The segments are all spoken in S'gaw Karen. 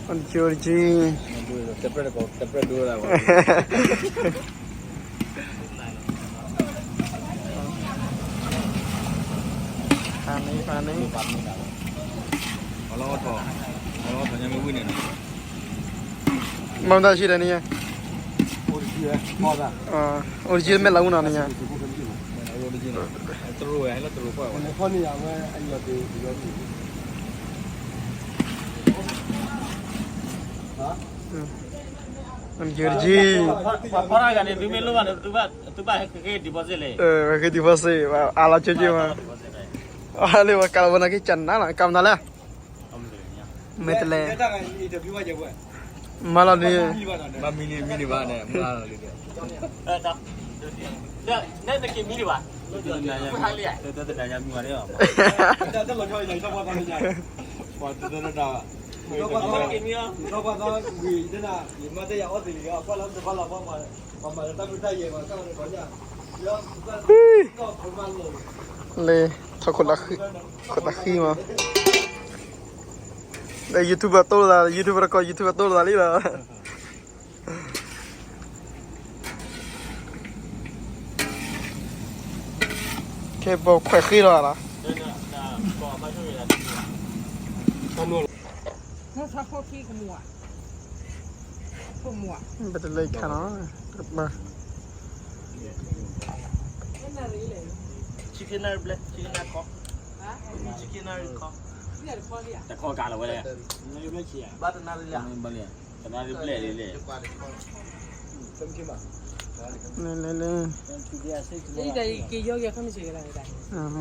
အိၣ်တက့ၢ်, အိၣ်တက့ၢ်. ဖးန့ၣ်, ဖးန့ၣ်. မၤမတၤဆံးဒီးန့ၣ်ညါ, အိၣ်တက့ၢ် မဲာ်လးအူနီၤန့ၣ်ညါ. ယတက့ၢ်, ဟဲဃ့ deposit လံ, ဟဲဃ့ deposit ဘၣ် အါလီၤက့ၤက့ၤမး, အါလီၤဝဲကးလီၤဝဲနီၢ်က့ၤကနါလီၤ ကးမနုၤလဲၣ်, မ့ၢ်တလဲၤ, မၤလီၤန့ၣ်, လၢ ထီၣ်ခိၣ်သးဃံမး, လၢ YouTube တိၢ်လိာ်သး, YouTube တကီၢ် YouTube တိၢ်လိာ်သးလံလီၤ. ကဲ ပခွဲးဃ့လီၤလီၤ. ပတလဲၤခါနီၤ, တကပၤ တခီကးလီၤဝဲလဲၣ်, တနၣ်ရံၣ်ဘျဲၣ်လံလဲၣ်, လဲၤလဲၤလဲၤ, မ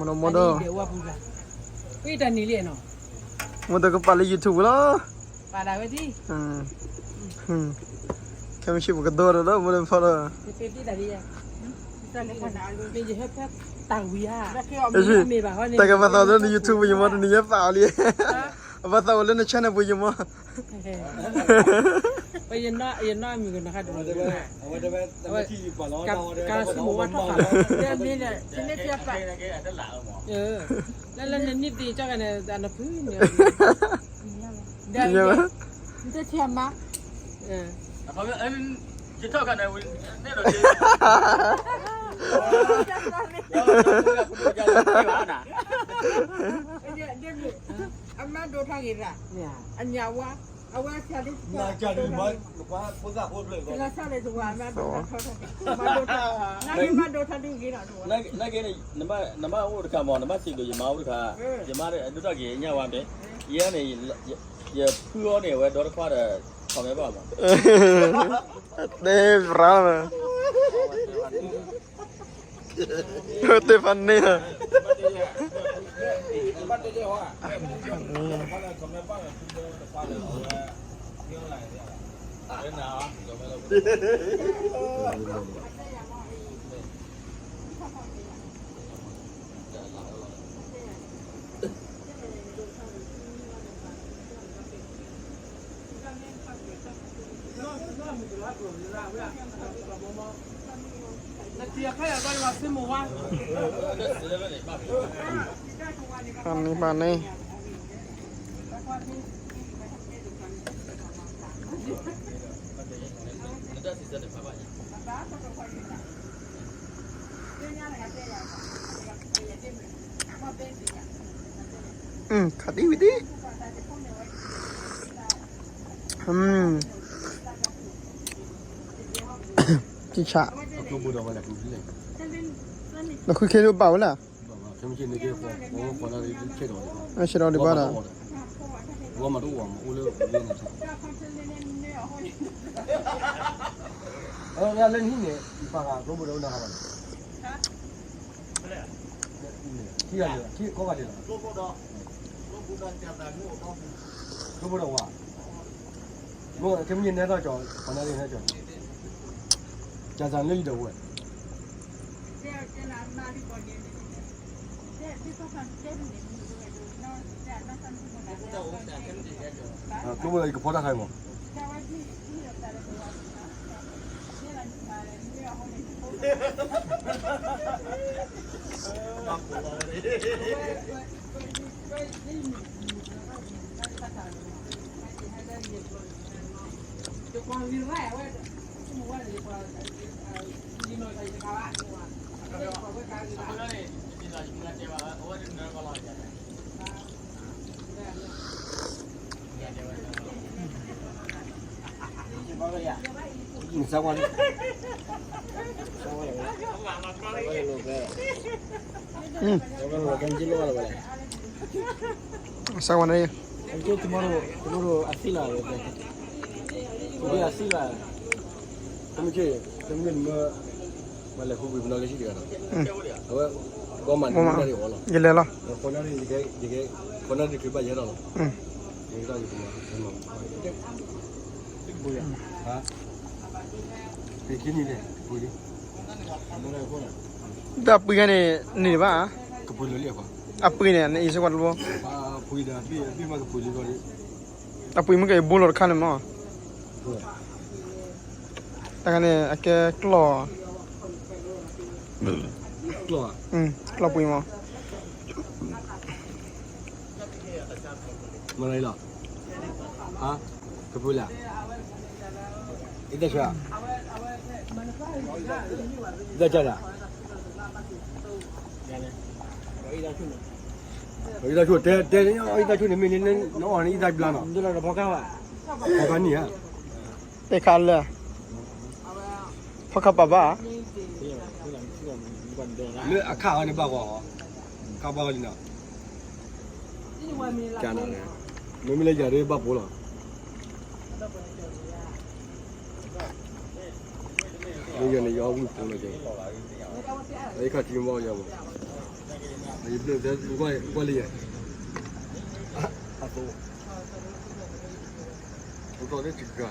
့ၢ်ဒီးမ့ၢ်ဒီး, မ့ၢ်တၢ်နံၤလံနီၤ, မ့ၢ်တကပၤလၢ YouTube လီၤ, ပာ်ဒၣ်ဝဲဒ်, ခဲမုၢ်ဆ့ၣ်ပကဒိဒီး မ့ၢ်တဖီဒီး, တၢ်ကဘၣ်သးလၢန YouTube ပူၤယမီၢ် တနံၤညါသးအီၤလံ, အဘၣ်သးအိၣ်လၢန channel ပူၤယမီၢ်, ယနီၢ်မံၤကနီၤခါဒိၣ်, ကါဆူမိၢ်ဝါထီၣ်သးလီၤ, လၢလၢနနံၣ်သ့ၣ်ကၠီဂၤန့ၣ် အနဖုန့ၣ်, နတထံၣ်အမါ, ယထီၣ်ခါန့ၣ်, အမါဒိၣ်ထီၣ်ဂ့ၤသး, အညၣ်ဝါ, အဝဲဆၢလ့, နမါဒိၣ်ထီၣ်ဒုးဂ့ၤနီၤ, နမါအိၣ်တခါမး နမါစံးဒိၣ်ယမါအိၣ်တခါ, ယမါဒိၣ်ထီၣ်က့ၤညၣ်ဝါမ့ၢ်, ယဲန့ၣ်, ယဖုအီၤန့ၣ် အဝဲဒီတခွါဒီး, ခီမဲဘၣ်မး, တဲရၣ်, တဲဖးန့ၣ်, ဖးန့ၣ်ဖးန့ၣ်, ခးဒံဝံၤဒံ, ဆံၣ်ဆၣ်, နဃုခဲဒိၣ်ဘၣ်ဝဲလၢ ဆဲးဒီးဒံးဘၣ်ဒီး, လၢနဟံၣ်န့ၣ် ယပာ်ဂၤကျိဘိဒီးနဟးဘၣ်န့ၣ်, ထံၣ်ဂၤလၢာ်, ထံၣ်ကိးဂၤဒဲးလီၤ, ကျိဘိဒီးဝၤ, မ့ၢ်ခဲမုၢ်နံၤနဲထီၣ်ကၠီ, ပှၤနၤလၢနဲထီၣ်ကၠီ, ကၠၤသးလၢယဒီးဝဲ ကျိဘိဒီးယကဖီတၢ်ခါအံၤမး, ပှၤ စးဝါန့ၣ် tomorrow, tomorrow အသံလီၤ, အသံလီၤ, တမ့ၢ်, တမ့ၢ်, မလဲၤဃုကွံာ်ပနီၢ်က့ၤဆံတဂၤဒီး, အဝဲ, ဘီမးန့ၣ်, ယလဲၤလီၤ, ယကဲ, ယကဲ, ခီနၢ်ဒုးခ့ဘၣ်ယဲဒီးလီၤ, ယကဲ, တၢ်ပှံၤဂၤန့ၣ်, န့ၢ်ဘၣ်, အပှံၤန့ၣ်, နအံၤစ့ၢ်ကီးတဘိ, အပှံၤမ့ၢ်က့ၤဘူလိာ်တခါန့ၣ်မး, တခါန့ၣ် အကဲကျီၢ်, ကျီၢ်ပှံၤမး, မၤလီၤ, ကပူၤလၢ, အံသၣ်ဆါ, အံသၣ်ဆါဒၣ်, အံသၣ်ဆါ, တဲ, တဲ, အံသၣ်ဆါန့ၣ်မ့ၢ်န့ၣ်, နအီၣ်န့ၣ်အံသၣ်ဘျါနီၤ, ဖီခါနံၣ်ဧါ, တဲခါလၢ, ဖီခါပာ်ဘၣ်, လၢအခၣ်အီၤန့ၣ်ဘၣ်ဂီၤ, ခါဘၣ်ဂီၤလံနီၤ, မ့မ့ၢ်လၢယၤဒ်ဘၣ်ပိာ်လီၤ, မ့ၢ်ယၤန့ၣ် ယအီၣ်ဝံၣ်ဖိလီၤက့ၤ, ယခါထံမီၢ်ယၤမး, ယဘျၢၣ်သဲကွၢ်လံယဲ, အသိး, အသိးသ့ၣ်တဂၤ,